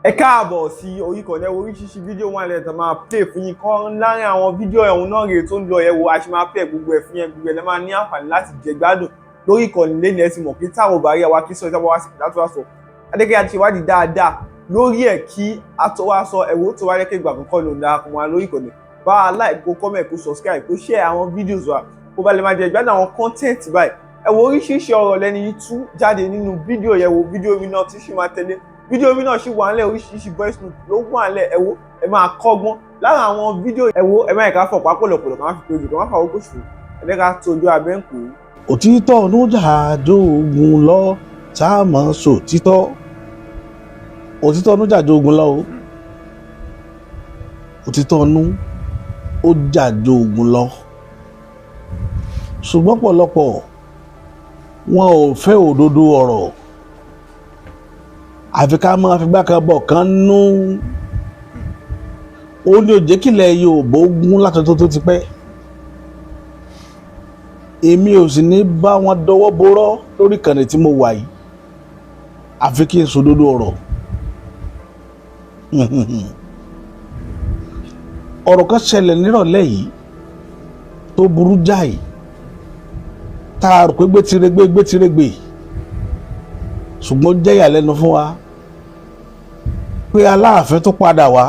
Ẹ káàbọ̀ sí orí ìkànnì. Ẹ wo oríṣiríṣi fídíò wọn lẹ́yìn tó máa play fún yín kan láàrin àwọn fídíò ẹ̀hún náà rèé tó ń lọ. Ẹ wo a ṣe máa play gbogbo ẹ̀ fún yẹn, gbogbo ẹ̀ lẹ́ máa ní àǹfààní láti jẹ gbádùn lórí ìkànnì lẹ́nu. Ẹ ti mọ̀ pé táwọn ò bá rí àwa kí sọ ìtàwọn wá sí láti wá sọ adékẹ́yà ti ṣèwádìí dáadáa lórí ẹ̀ kí a tó wá sọ. Ẹ wo tó wá rẹ́kẹ́ ìgbà àkọ́kọ́ ló ń darapọ̀ mọ́ wa lórí ìkànnì, bá a like, kó comment, kó subscribe, kó share àwọn videos wa, kó bá lè máa jẹ ìgbádùn àwọn content báyìí. Ẹ wo oríṣiríṣi ọ̀rọ̀ lẹ́ni yìí tú jáde nínú fídíò yẹn. Wo fídíò mi náà tí ṣì máa tẹ̀lé, fídíò mi náà ṣì wà nílẹ̀, oríṣiríṣi voice note ló wà nílẹ̀. Ẹ wo ẹ máa kọ́gbọ́n lára àwọn fídíò. Ẹ wo ẹ má yẹ ká fọ̀ pápọ̀lọpọ̀lọ̀ ká má fi péjú ká má fà owó ṣòfò, ẹ jẹ́ ká tójú abẹ́ ń kó. Òtítọ́ ló jàjògùn lọ, tá a mọ̀ sòtítọ́. Òtítọ́ ló jàjògùn lọ o. Òtítọ́ nú ó jàjògùn lọ, ṣùgbọ́n pọ̀lọpọ̀ wọn ò fẹ́ òdodo ọ̀rọ̀, àfi ká máa figbá kan bọ̀ kan nú. Ó ní òjèkìlẹ̀ Yorùbá ogun látọ̀tọ̀ tó ti pẹ́. Èmi ò sì ní bá wọn dọwọ́ borọ́ lórí ìkànnì tí mo wà yìí, àfi kí n sòdodo ọ̀rọ̀. Ọ̀rọ̀ kan ṣẹlẹ̀ nírọ̀lẹ́ yìí tó burú jáì, tá a rò pé gbétirégbé gbétirégbé, ṣùgbọ́n jẹ́ ìyàlẹ́nu fún wa pé Aláàfin tó padà wá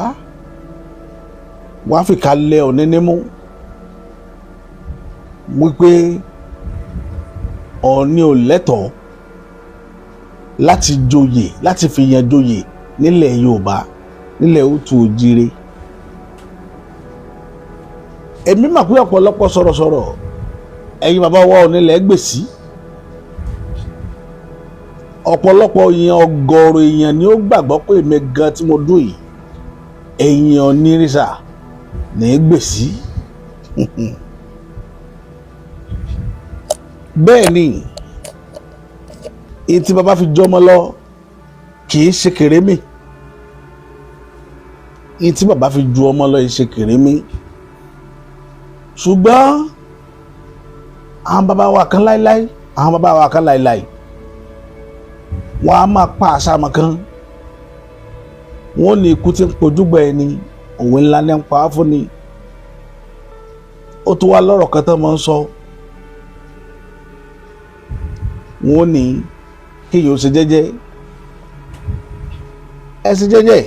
wá fìkà lẹ Ọọ̀ni nímú wípé Ọọ̀ni ò lẹ́tọ̀ọ́ láti joyè, láti fi yan joyè nílẹ̀ Yorùbá, nílẹ̀ Òtù Òjìrè. Èmi mà pé ọ̀pọ̀lọpọ̀ sọ̀rọ̀sọ̀rọ̀ ẹ̀yin bàbá wa Ọọ̀ni lẹ́ gbèsí. Ọ̀pọ̀lọpọ̀ èèyàn, ọ̀gọ̀ọ̀rọ̀ èèyàn ni ó gbàgbọ́ pé èmi gan tí mo dùn yìí, ẹ̀yìn Ọ̀nìrìṣà ní í gbèsí. Bẹ́ẹ̀ ni èyí tí bàbá fi jọmọ lọ kì í ṣe kèrémì, èyí tí bàbá fi ju ọmọ lọ yìí ṣe kèrémì. Ṣùgbọ́n àwọn bàbá wa kan láíláí, àwọn bàbá wa kan láíláí, wọ́n á máa pa àṣàmọ̀ kan, wọ́n ní ikú tí ń pojúgbà ẹni, òwe ńlá ní ń pa á fún ni. Ó tún wá lọ́rọ̀ kan tó máa ń sọ, wọ́n ní kéèyàn ó ṣe jẹ́jẹ́, ẹ ṣe jẹ́jẹ́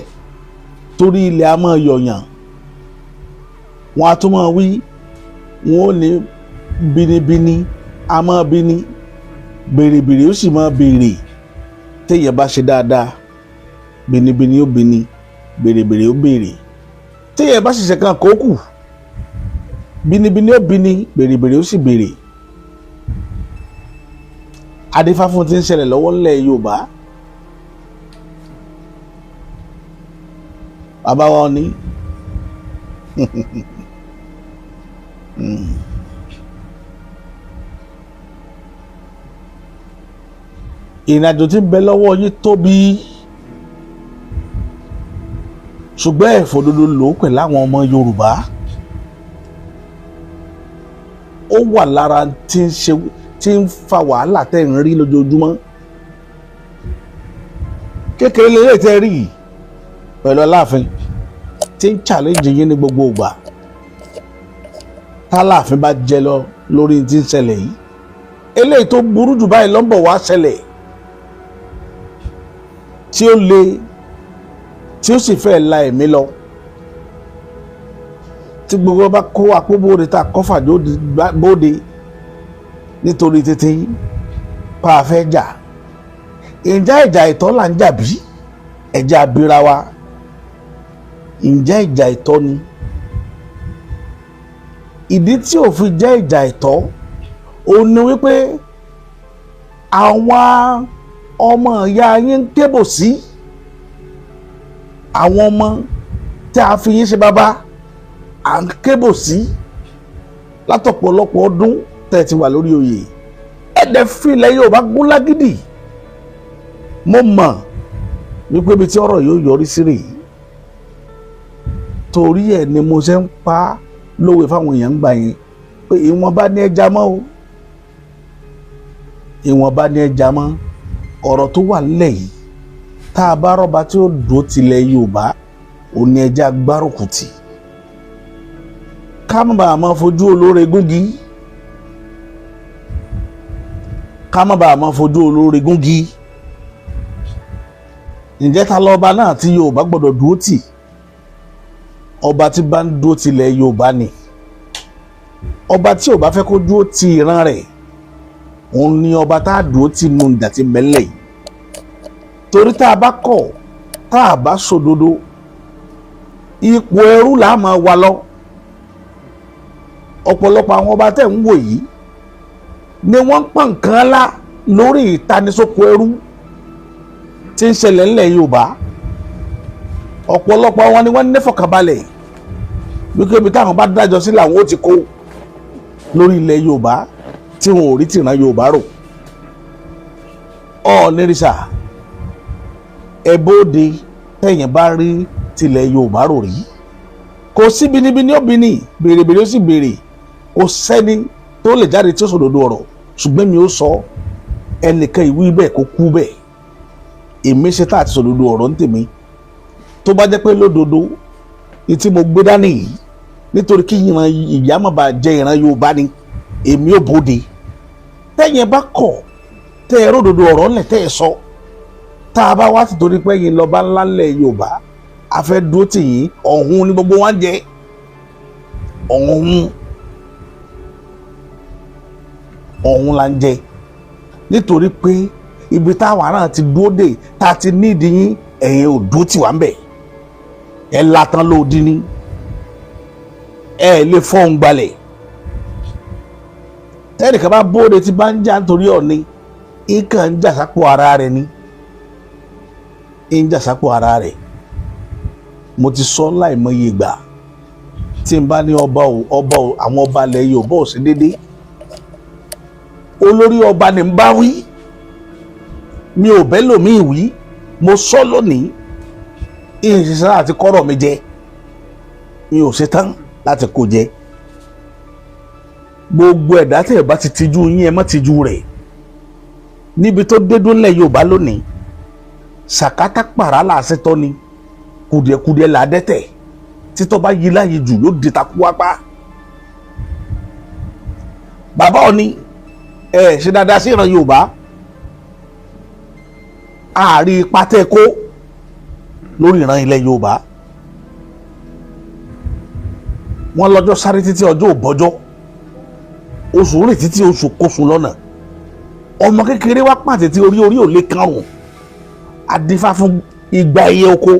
torí ilẹ̀ á máa yọ̀yàn. Wọ́n á tún máa wí, wọ́n ní bínibíní á máa bíní, bèrèbèrè ó sì máa béèrè. Téèyàn bá ṣe dáadáa, bínibíní ó bíní, bèrèbèrè ó béèrè. Téèyàn bá ṣiṣẹ́ kan kókù, bínibíní ó bíní, bèrèbèrè ó sì béèrè. Adífáfún ti ń ṣẹlẹ̀ lọ́wọ́ ńlẹ̀ Yorùbá. Bàbá wa ní ìrìnàjò tí ń bẹ lọ́wọ́ yín tóbi, ṣùgbọ́n ẹ fòdodo lò ó pẹ̀lú àwọn ọmọ Yorùbá. Ó wà lára tí ń ṣe, tí ń fa wàhálà tẹ́ ń rí lójoojúmọ́. Kékeré lélẹ̀ tẹ́ rí yìí pẹ̀lú Aláàfin tí ń challenge yín ní gbogbo ìgbà. Táláàfin bá jẹ lọ lórí tí ń ṣẹlẹ̀ yìí, eléyìí tó burú jù báyìí ló ń bọ̀ wá ṣẹlẹ̀, tí ó le, tí ó sì fẹ́ la ẹ̀mí lọ. Tí gbogbo bá kó apó bóde tá a kọ́fà bóde nítorí tètè pa afẹ́ jà, ǹjẹ́ ìjà ìtọ́ là ń jà bí? Ẹ̀jẹ̀ abira wa, ǹjẹ́ ìjà ìtọ́ ni? Ìdí tí ò fi jẹ́ ìjà ìtọ́ òun ni wípé àwọn ọmọ ìyá yín ń kébò sí àwọn ọmọ tí a fi yín ṣe bàbá, à ń kébò sí látọ̀pọ̀lọpọ̀ ọdún tẹ́ ẹ ti wà lórí oyè. Ẹ̀dẹ̀ filẹ̀ Yorùbá gún lágídì. Mo mọ̀ wípé ibi tí ọ̀rọ̀ yóò yọrí sí rèé, torí ẹ̀ ni mo ṣe ń pa lówe fáwọn èèyàn ń gbà yẹn pé ìwọ̀nba ní ẹja mọ́ o, ìwọ̀nba ní ẹja mọ́. Ọ̀rọ̀ tó wà nílẹ̀ yìí Tá a bá rọ́ba tí ó dúró tilẹ̀ Yorùbá, òní ẹja gbárùkù tì, ká má bàa máa fojú olóore gúngi, ká má bàa máa fojú olóore gúngi. Ǹjẹ́ ta lọ́ba náà tí Yorùbá gbọ́dọ̀ dúró tì? Ọba tí bá ń dúró tilẹ̀ Yorùbá ni. Ọba tí ò bá fẹ́ kó dúró ti ìran rẹ̀, òun ni ọba tá a dúró tì nù ìjà tí mẹ́lẹ̀ yìí. Torí tá a bá kọ̀, tá a bá sòdodo, ipò ẹrú là á máa wà lọ. Ọ̀pọ̀lọpọ̀ àwọn ọba tẹ̀ ń wò yìí ni wọ́n ń pọ̀n nǹkan ńlá lórí ìtanisóko ẹrú tí ń ṣẹlẹ̀ ńlẹ̀ Yorùbá. Ọ̀pọ̀lọpọ̀ wọn ni wọ́n ní fọkànbalẹ̀ wípé ibi táwọn bá dájọ́ sí làwọn ó ti kó lórí ilẹ̀ Yorùbá, tí wọn ò rí tìran Yorùbá rò. Ọ̀ọ́nìrìsà, ẹ bóde tẹ̀yìn bá rí tilẹ̀ Yorùbá rò rí. Kò sí binibini ó bini, bèrèbèrè ó sì béèrè. Kò sẹ́ni tó lè jáde tí ó sòdodo ọ̀rọ̀, ṣùgbọ́n mi ò sọ ẹnìkan ìwí bẹ́ẹ̀ kó kú bẹ́ẹ̀. Èmi ṣe tá àti sòdodo ọ̀rọ̀ ń tèmi. Tó bá jẹ́ pé lódodo ní tí mo gbé dání yìí, nítorí kí ìran ìyá má bàa jẹ ìran Yorùbá ni, èmi ò bóde. Tẹ́yìn bá kọ̀, tẹ́ ẹ ródodo ọ̀rọ̀ ńlẹ̀ tẹ́ ẹ sọ, tá a bá wá ti torí pé yín lọ́ba ńlá ńlẹ̀ Yorùbá, a fẹ́ dúró tì yín, ọ̀hún ni gbogbo wa ń jẹ, ọ̀hún ọ̀hún la ń jẹ, nítorí pé ibi táwa náà ti dúró dè, tá a ti nídìí yín, ẹ̀yin ò dúró tì wá ń bẹ̀. Ẹ latan lóòdì ni, ẹ lè fọ́hún gbalẹ̀. Tẹ́nìkan bá bóde tí bá ń jà nítorí Ọ̀ọ̀ni, nǹkan ń jà sápò ara rẹ̀ ni, ń jà sápò ara rẹ̀. Mo ti sọ láìmọye ìgbà, tí n bá ní ọba ò ọba ò, àwọn ọba ilẹ̀ Yorùbá ò sí dédé, olórí ọba ni ń bá wí, mi ò bẹ́ lòmíì wí. Mo sọ lónìí, ìṣiṣẹ́ àti kọ́rọ̀ mi jẹ, mi ò ṣetán láti kó jẹ. Gbogbo ẹ̀dá tẹ̀ ẹ̀ bá ti tijú yín, ẹ má tijú rẹ̀. Níbi tó dé dúnlẹ̀ Yorùbá lónìí, sàkátà pàrà làásìtọ́ ni, kùdìẹ̀kùdìẹ̀ là á dẹ́tẹ̀, títọ́ bá yí láyé jù yóò di takú wápá. Bàbá Ọ̀ọ̀ni, ẹ ṣe dáadáa sí ìran Yorùbá. Àárí ipa tẹ́ kó lórí ìran ilẹ̀ Yorùbá. Wọ́n lọ́jọ́ sáré títí ọjọ́ ò bọ́jọ́, oṣù rìn títí oṣù kóṣù lọ́nà. Ọmọ kékeré wá pàtẹ tí orí orí ò lè karùn. Adífá fún igba ẹyẹ oko,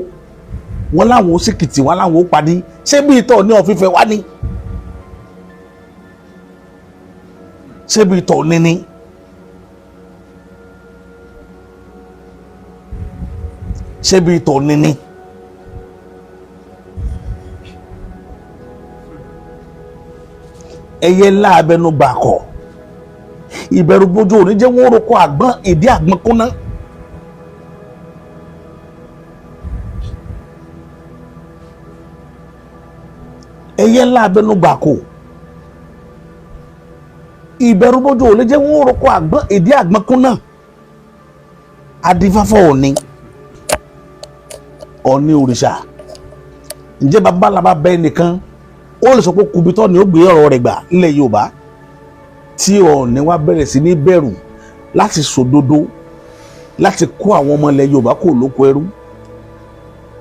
wọn láwọn ó sìkìtì, wọn láwọn ó padì. Ṣé bí ìtọ̀ ní ọ̀fífẹ́ wá ní? Ṣé bí ìtọ̀ níní? Ṣé bí ìtọ̀ níní? Ẹyẹ ńlá abẹnú gbàkọ, ìbẹ̀rù bójú òní jẹ́ wọ́n roko àgbọn ìdí àgbọn kúnná. Ẹyẹ ńlá abẹnú gbàkọ, ìbẹ̀rù bójú òní jẹ́ wọ́n roko àgbọn ìdí àgbọn kúnná. Adífáfọ́ òní, Ọ̀ọ̀ni òrìṣà. Ǹjẹ́ babalábá bẹ́ẹ̀ nìkan ó lè sọ pé kubitọ́ ni ó gbé ọ̀rọ̀ rẹ̀ gbà nílẹ̀ Yorùbá, tí Ọ̀ọ̀ni wá bẹ̀rẹ̀ sí ní bẹ̀rù láti sòdodo, láti kó àwọn ọmọ ilẹ̀ Yorùbá kó lóko ẹrú?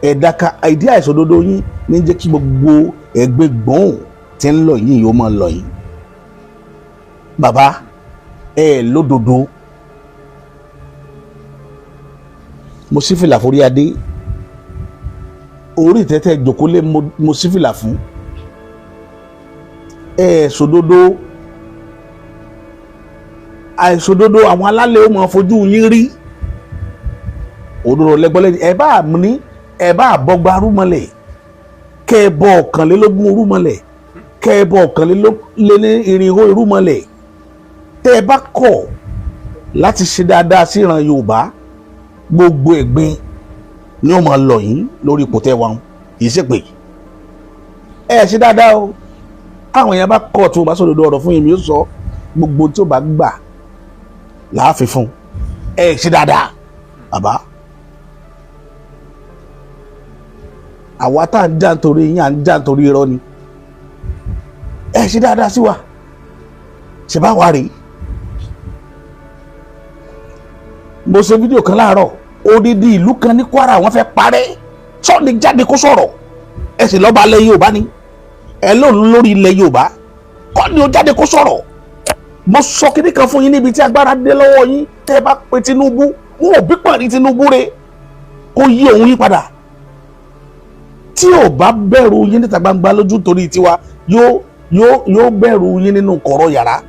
Ẹ̀dá ka ìdí àìsòdodo yín ní jẹ́ kí gbogbo ẹgbẹ́ gbọ́n tí ń lọ yín yóò máa lọ yín. Bàbá ẹ lódodo, mo sí fìlà forí adé orí ìtẹ́tẹ́ jòkólé, mo sí fìlà fún ẹ. Sòdodo, àìsòdodo, àwọn alálẹ̀ ó máa fojú yín rí. Òdodo lẹ́gbọ́lẹ́, ẹ bá ní ẹ bá bọ́gba rúmọlẹ̀, kẹ́ ẹ bọ 21 rúmọlẹ̀, kẹ́ ẹ bọ 421 rúmọlẹ̀, tẹ́ ẹ bá kọ̀ láti ṣe dáadáa sí ìran Yorùbá, gbogbo ẹ̀gbin ni ó máa lọ yín lórí ipò tẹ́ wọn. Kì í ṣe pé ẹ ṣe dáadáa o. Táwọn èèyàn bá kọ̀ tí mo bá sọ̀rọ̀ ọ̀rọ̀ fún yín, mi ó sọ gbogbo tí ó bá gbà láàfin fún ẹ. Ṣe dáadáa, bàbá. Àwa tá à ń jà nítorí yín, à ń jà nítorí irọ́ ni. Ẹ ṣe dáadáa sí wa, ṣe bá wa rèé. Mo ṣe fídíò kan láàárọ̀, odidi ìlú kan ní Kwara wọ́n fẹ́ parẹ́. Sọ́ọ̀ni jáde kó sọ̀rọ̀. Ẹ sì lọ́ba ilẹ̀ Yorùbá ni ẹ lóun lórí ilẹ̀ Yorùbá, kọ́ ni ó jáde kó sọ̀rọ̀. Mo sọ kíní kan fún yín, níbi tí agbára dé lọ́wọ́ yín, tẹ́ ẹ bá pe Tinubu, wọn ò bí pàrí Tinubu re kó yí òun yí padà. Tí ò bá bẹ̀rù yín níta gbangba lójú torí tiwa, yóò bẹ̀rù yín nínú kọ̀rọ̀ yàrá.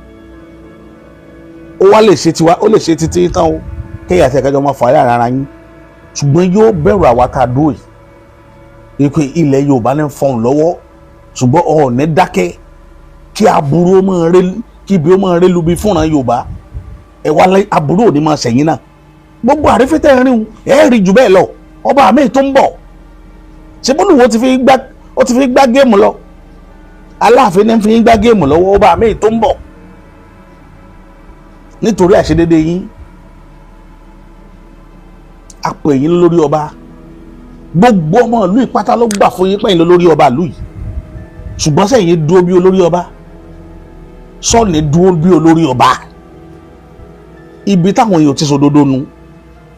Ó wá lè ṣe tiwa, ó lè ṣe títí tán o, kéèyàn àti ẹ̀kẹ́jọ́ máa fà á yàrá ara yín, ṣùgbọ́n yóò bẹ̀rù àwa tá a dúró yìí pé ilẹ̀ Yorùbá ní fọ̀hún lọ́wọ́. Ṣùgbọ́n Ọọ̀ni dákẹ́ kí aburú ó máa ré, kí ibi ó máa ré lubi fúnra Yorùbá. Ẹ wá lé, aburú ò ní máa ṣẹ̀yìn náà. Gbogbo àrífín tẹ́ ẹ rí ẹ rí jù bẹ́ẹ̀ lọ. Ọba mi tó ń bọ̀, ṣé bólúwo ti fi gbá, ó ti fi gbá game lọ, Aláàfin ní fi gbá game lọ́wọ́. Ọba mi tó ń bọ̀, nítorí àṣedédé yín, a pè yín lórí ọba. Gbogbo ọmọ ìlú ìpátá ló gbà fún yín pẹ̀yìn lórí ọba ìlú yìí, ṣùgbọ́n sẹ́yìn dúró bí olórí ọba? Sọ́ọ̀nì dúró bí olórí ọba? Ibi táwọn èèyàn ti sòdodo nu.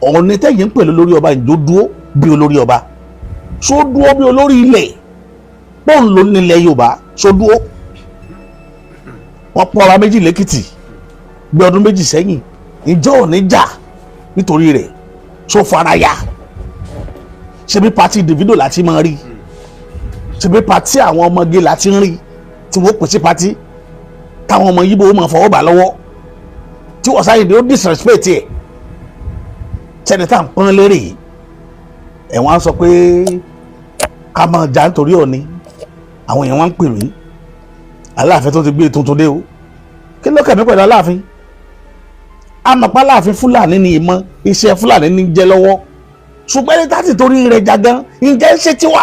Ọ̀ọ́ni tẹ́yìn ń pè lórí ọba, ìjó dúró bí olórí ọba? Só dúró bí olórí ilẹ̀ pọ́ùn ló nílẹ̀ Yorùbá? Só dúró? Wọ́n pọ́n ọba méjì lẹ́kìtì bí ọdún 2 sẹ́yìn. Ìjọ ò ní jà nítorí rẹ̀? Só faraya? Ṣebí party Davido láti máa rí, ṣebí party àwọn ọmọge láti ń rí tí wọ́n pèsè party táwọn ọmọ Yíbo máa fọwọ́ bà lọ́wọ́, tí wọ́n sáyé ó disrespect ẹ̀. Sẹ́ni tá à ń pọ́n lérè yìí, ẹ̀wọ̀n á sọ pé ká máa jà nítorí Ọọ̀ni. Àwọn èèyàn wá ń pè mí, Aláàfin tó ti gbé tuntun dé o. Kí ló kẹ̀mí pẹ̀lú Aláàfin? Amọ̀pá Aláàfin Fúlàní ni, ìmọ̀ iṣẹ́ Fúlàní ní jẹ́ lọ́wọ́. Ṣùgbọ́n ẹni tá ti torí rẹ̀ jagan, ǹjẹ́ ń ṣe tiwa?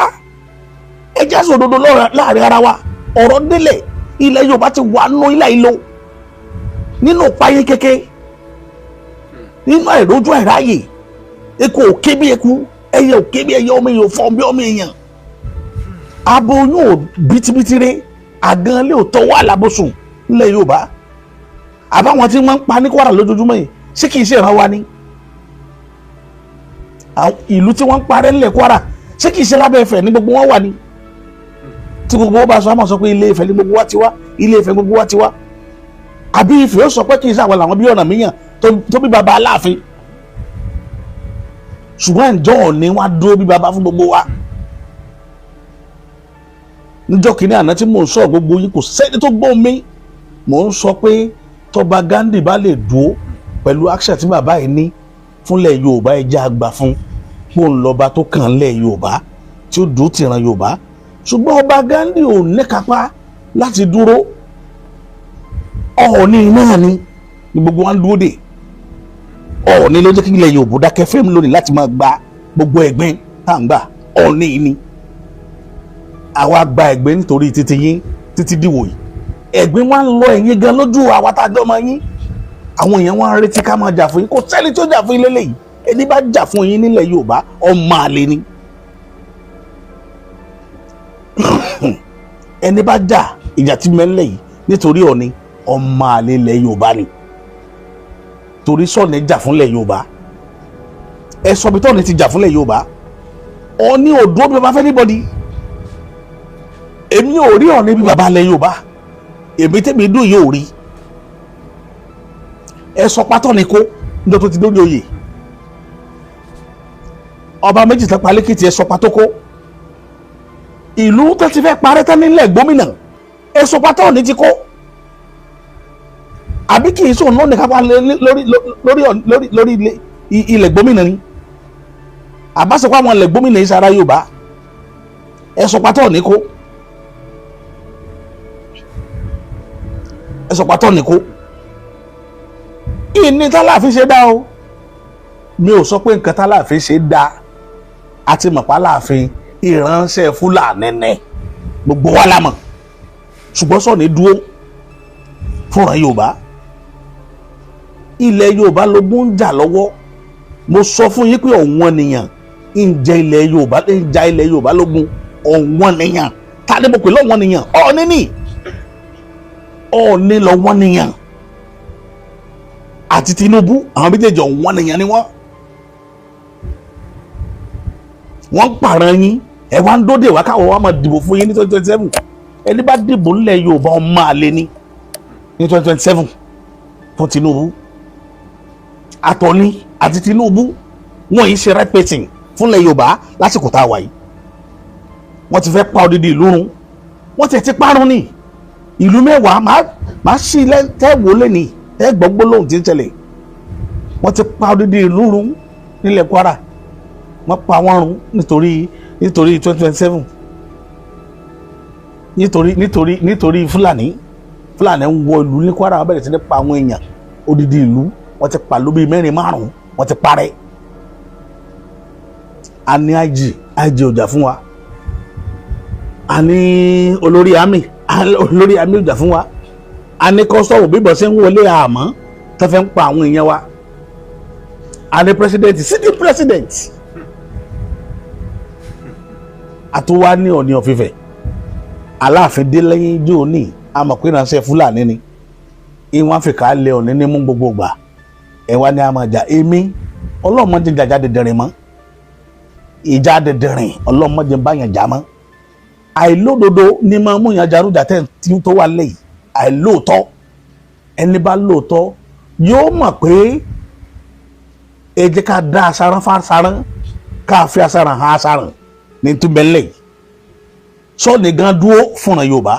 Ẹ jẹ́ sòdodo láàrin ara wa. Ọ̀rọ̀ délẹ̀, ilẹ̀ Yorùbá ti wà nù ilẹ̀ ìlò, nínú páyé kéke, nínú àìrójú àìráyè. Eku ò ké bí eku, ẹyẹ ò ké bí ẹyẹ, ọmọ èèyàn ò fọ́ bí ọmọ èèyàn. Aboyún ò bítíbitì rẹ, àgàn lé ò tọwọ́ àlàbòsùn nílẹ̀ Yorùbá. Àbáwọn tí wọ́n ń pa ní Kwara lójoojúmọ́ yìí, ṣé kìí ṣe ìran wa ni? Ìlú tí wọ́n ń parẹ́ nílẹ̀ Kwara, ṣé kìí ṣe lábẹ́ Ifẹ̀ ní gbogbo wọn wà ní? Tí gbogbo wọn bá sọ, àmọ́ sọ pé Ilé Ifẹ̀ ní gbogbo wa ti wá, Ilé Ifẹ̀ gbogbo wa ti wá. Àbí Ifẹ̀ ó sọ pé kìí ṣe àwọn làwọn bí Ọ̀rànmíyàn tó bí baba Aláàfin? Ṣùgbọ́n ǹjọ́ Ọọ̀ni wá dúró bí baba fún gbogbo wa? Níjọ́ kìíní àná tí mò ń sọ, gbogbo yín, kò sẹ́ni tó gbọ́ mi. Mò ń sọ pé tọba Gandhi bá lè dúró pẹ̀lú action tí bàbá yìí ní fúnlẹ̀ Yorùbá, ẹ jẹ́ àgbà fún pò ń lọ́ba tó kàn lẹ̀ Yorùbá tí ó dúró tìran Yorùbá. Ṣùgbọ́n ọba Gandhi ò níkápá láti dúró. Ọọ̀ni náà ni gbogbo wa ń dúró dè. Ọọ̀ni ló jẹ́ kí ilẹ̀ Yorùbá dákẹ́ fẹ́mi lónìí láti máa gba gbogbo ẹ̀gbin tá à ń gbà. Ọọ̀ni ni àwa gba ẹ̀gbin nítorí títí yín títí dìwò yìí. Ẹ̀gbin wa ń lọ ẹ̀yin gan lójú àwa tá a jọ máa yín. Àwọn èèyàn wa ń retí ká máa jà fún yín. Kò sẹ́ni tí ó jà fún yín lélẹ́yìí. Ẹni bá jà fún yín nílẹ̀ Yorùbá, ọmọ àlè ni. Ẹni bá jà ìjà tí mẹ́lẹ̀ yìí nítorí Ọọ̀ni, ọmọ àlè ilẹ̀ Yorùbá ni. Torí sọ̀ni jà fúnlẹ̀ Yorùbá? Ẹ sọ bí tọ́ọ̀ni ti jà fúnlẹ̀ Yorùbá. Ọọ̀ni ò dúró bí baba fẹ́ níbọ̀dí. Èmi ò rí Ọọ̀ni bí baba ilẹ̀ Yorùbá. Èmi tẹ́mi dùn yóò rí. Ẹ sọ pátọ́ ni kó níjọ́ tó ti dórí oyè. Ọba méjì tán pa lẹ́kìtì, ẹ sọ pátó kó. Ìlú tó ti fẹ́ parẹ́ tán nílẹ̀ gómìnà, ẹ sọ pátọ́ ní ti kó. Àbí kì í sóun náà ní kápá lórí lórí lórí lórí ilẹ̀ gómìnà ni? Àbáṣepọ̀ àwọn ilẹ̀ gómìnà yìí sára Yorùbá, ẹ sọ pátọ́ ní kó. Ẹ sọ pátọ́ ní kó. Ìní tálàfin ṣe dá o, mi ò sọ pé nǹkan tálàfin ṣe dá. Àti mọ̀pá láàfin ìránṣẹ́ Fúlàní ni, gbogbo wa la mọ̀. Ṣùgbọ́n sọ̀ni dúró fúnra Yorùbá? Ilẹ̀ Yorùbá lógún ń jà lọ́wọ́. Mo sọ fún yín pé ọ̀wọ́n nìyàn ń jẹ ilẹ̀ Yorùbá, ń ja ilẹ̀ Yorùbá lógún. Ọ̀wọ́n nìyàn. Ta ni mo pè lọ́wọ́n nìyàn? Ọ̀ọ́ni ni, Ọ̀ọ́ni lọ́wọ́n nìyàn àti Tinubu, àwọn méjèèjì ọ̀wọ́n nìyàn ni wọ́n. Wọ́n ń pààrọ̀ yín, ẹ wá ń dóde wá káwọ́ wá máa dìbò fún yín ní 2027. Ẹni bá dìbò ńlẹ̀ Yorùbá, ọmọ àlè ni ní 2027 fún Tinubu. Àtọ̀ni àti Tinubu, wọ́n yìí ṣe right person fúnlẹ̀ Yorùbá lásìkò tá a wà yìí. Wọ́n ti fẹ́ pa odidi ìlú run, wọ́n ti parun ní ìlú 10. Máa ṣí ilé tẹ́ wò lẹ́nìí, tẹ́ gbọ́ gbólóhùn tí ń ṣẹlẹ̀. Wọ́n ti pa odidi ìlú run nílẹ̀ Kwara. Wọ́n pa wọ́n run nítorí 2027, nítorí Fúlàní. Fúlàní ń wọ ìlú ní Kwara, wọ́n bẹ̀rẹ̀ sí ní pa àwọn èèyàn. Odidi ìlú wọ́n ti pa lóbi mẹ́rin, márùn-ún, wọ́n ti parẹ́. A ní IG, IG ò jà fún wa. A ní olórí army, olórí army ò jà fún wa. A ní custom, bíbọ̀ ṣe ń wọlé àmọ́ tó fẹ́ ń pa àwọn èèyàn wa. A ní president, sitting president, àtúwá ní Ọọ̀ni of Ifẹ̀, Aláàfin dé lẹ́yìn ijó ní a mọ̀ pé ìránṣẹ́ Fúlàní ni. Ìwọ̀n Áfíríkà lé Ọọ̀ni ní mú gbogbo gbà. Ẹ wá ní a máa jà. Èmi, ọlọ́mọdé jàjà dẹ̀dẹ̀rìn mọ́, ìjà dẹ̀dẹ̀rìn, ọlọ́mọdé báyàn jà mọ́. Àìlódodo ní máa mú yàn jarújà tẹ́ tí tó wà lẹ́yìn. Àìlóòótọ́, ẹni bá lóòótọ́ yóò mọ̀ pé ẹ jẹ́ ká dá asaran fásaran, ká fi asaran hàn asaran ní túbẹ̀ lẹ́yìn. Sọ́ọ̀nì gan dúró fúnra Yorùbá,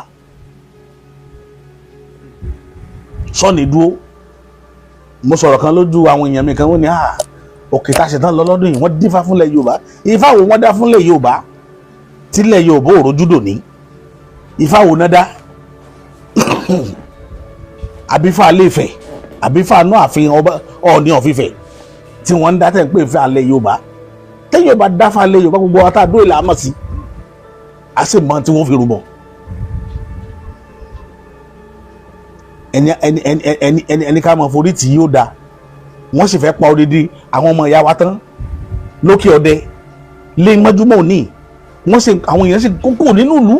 sọ́ọ̀nì dúró. Mo sọ̀rọ̀ kan lójú àwọn èèyàn mi kan, wọ́n ní òkè tá a ṣe tán lọ lọ́dún yìí, wọ́n dífá fúnlẹ̀ Yorùbá. Ifá wo wọ́n dá fúnlẹ̀ Yorùbá tílẹ̀ Yorùbá ò rojú dòní? Ifá wo náà dá? Àbífá Ilé-Ifẹ̀, àbífá inú ààfin ọba Ọọ̀ni of Ifẹ̀ tí wọ́n ń dá tẹ̀ ń pè fún alẹ́ Yorùbá? Tẹ́yìn Yorùbá dá fún alẹ́ Yorùbá, gbogbo wa tá a dó ìlà àmọ̀ sí, a sì mọ tí wọ́n fi rúbọ. Ẹni ẹni ẹni ẹni ẹni ẹni ká máa forí tì yóò da. Wọ́n sì fẹ́ pa odidi àwọn ọmọ ìyá wa tán lókè ọdẹ lé mọ́júmọ́ òní. Wọ́n sì àwọn èèyàn sì kókó nínú ìlú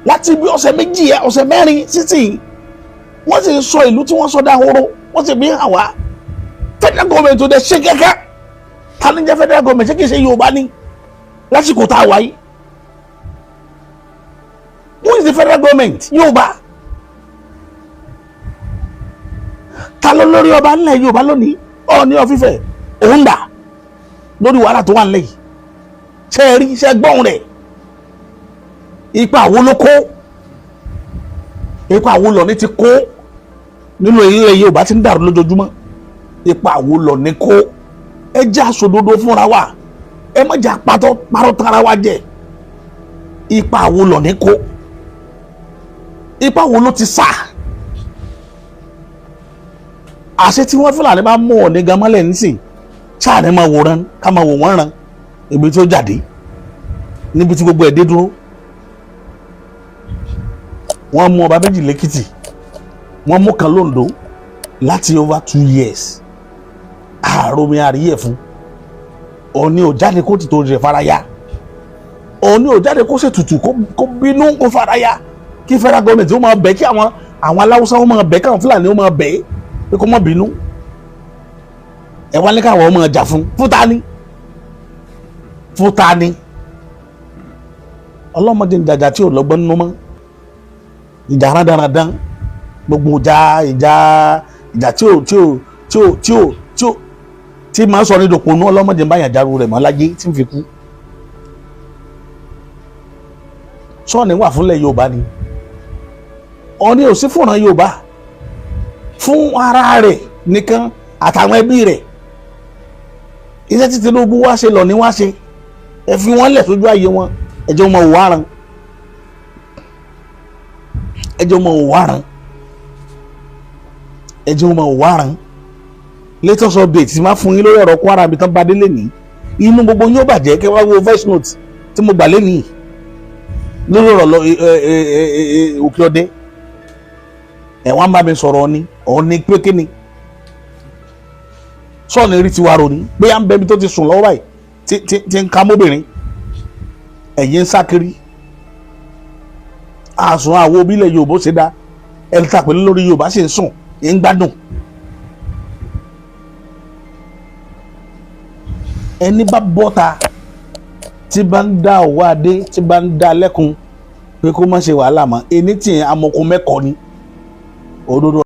láti bí ọ̀sẹ̀ 2, ọ̀sẹ̀ 4 sísìn. Wọ́n sì sọ ìlú tí wọ́n sọ dahoro, wọ́n sì fi hàn wá. Federal government ò dẹ̀ ṣe kẹ́kẹ́. Ta ni jẹ́ federal government? Ṣé kìí ṣe Yorùbá ni lásìkò tá a wáyé? Who is the federal government? Yorùbá. Ta ló lórí ọba ńlẹ̀ Yorùbá lónìí? Ọọ̀ni of Ifẹ̀, òun dà lórí wàhálà tó wà ńlẹ̀ yìí? Ṣe é rí? Ṣe gbọ́n rẹ̀? Ipa wo ló kó? Ipa wo lọ ní ti kó nínú ilẹ̀ Yorùbá tí ń dàrú lójoojúmọ́? Ipa wo lọ ní kó? Ẹ jẹ́ àsòdodo fúnra wa, ẹ má jẹ́ àpàtọ́ parọ́ tara wa jẹ. Ipa wo lọ ní kó? Ipa wo ló ti sá? Àṣẹ tí wọ́n Fúlàní bá mú Ọ̀ọ̀ni gan mọ́lẹ̀ nísìn, ṣáà ní máa wòran, ká máa wò wọ́n ràn ibi tí ó jáde níbi tí gbogbo ẹ̀ dé dúró. Wọ́n mú ọba méjì lẹ́kìtì, wọ́n mú kan lóńdó láti over 2 years. Àròmí àríyẹ̀ fún Ọọ̀ni ò jáde kó ti torí rẹ̀ faraya. Ọọ̀ni ò jáde kó ṣètùtù, kó bínú, kó faraya, kí federal government ó máa bẹ̀, kí àwọn aláwùsá ó máa bẹ̀, káwọn Fúlàní ó máa bẹ̀ pé kó má bínú. Ẹ wá ní káwọn ọmọ ọjà fún ta ni? Fún ta ni? Ọlọ́mọdé ń jàjà tí ò lọ́gbọ́n nínú mọ́. Ìjà rádaràdán, gbogbo ìjà ìjà ìjà tí ò tí ò tí ò tí ò tí ò tí máa ń sọ ní dòpò nú. Ọlọ́mọdé ń báyàn jaru rẹ̀ mọ́ láyé tí ń fi kú. Sọ́ọ̀nì wà fúnlẹ̀ Yorùbá ni. Ọọ̀ni ò sí fúnra Yorùbá, fún ara rẹ̀ nìkan àtàwọn ẹbí rẹ̀. Iṣẹ́ tí Tinubu wá ṣe lọ ní wá ṣe. Ẹ fi wọ́n lẹ̀ sójú ayé wọn. Ẹ jẹ́ wọn wò aran, ẹ jẹ́ wọn wò aran, ẹ jẹ́ wọn wò aran. Latest update ti máa fún yín lórí ọ̀rọ̀ Kwara àbí tán bá délé ní, inú gbogbo yín ó bàjẹ́. Kẹ́ wá wo voice note tí mo gbà lẹ́nìí lórí ọ̀rọ̀ lọ òkè ọdẹ. Ẹ̀ wọ́n bá mi sọ̀rọ̀ ọ̀ni ọ̀ni pé kíni sọ́ọ̀nì rí tiwa rò ní pé à ń bẹ́mi tó ti sùn lọ́wọ́ báyìí tí ń ka mọ́bìnrin. Ẹ̀yin ń sá kiri àsùn àwọn obìlẹ̀ Yorùbá ṣe dá ẹni tá a pè lórí Yorùbá sì ń sùn ń gbádùn. Ẹni bá bọ́ta tí bá ń dá òwò adé, tí bá ń dá lẹ́kun pé kó má ṣe wàhálà mọ́, ẹni tí amọ̀kun mẹ́kọ̀ọ́ ni òdodo.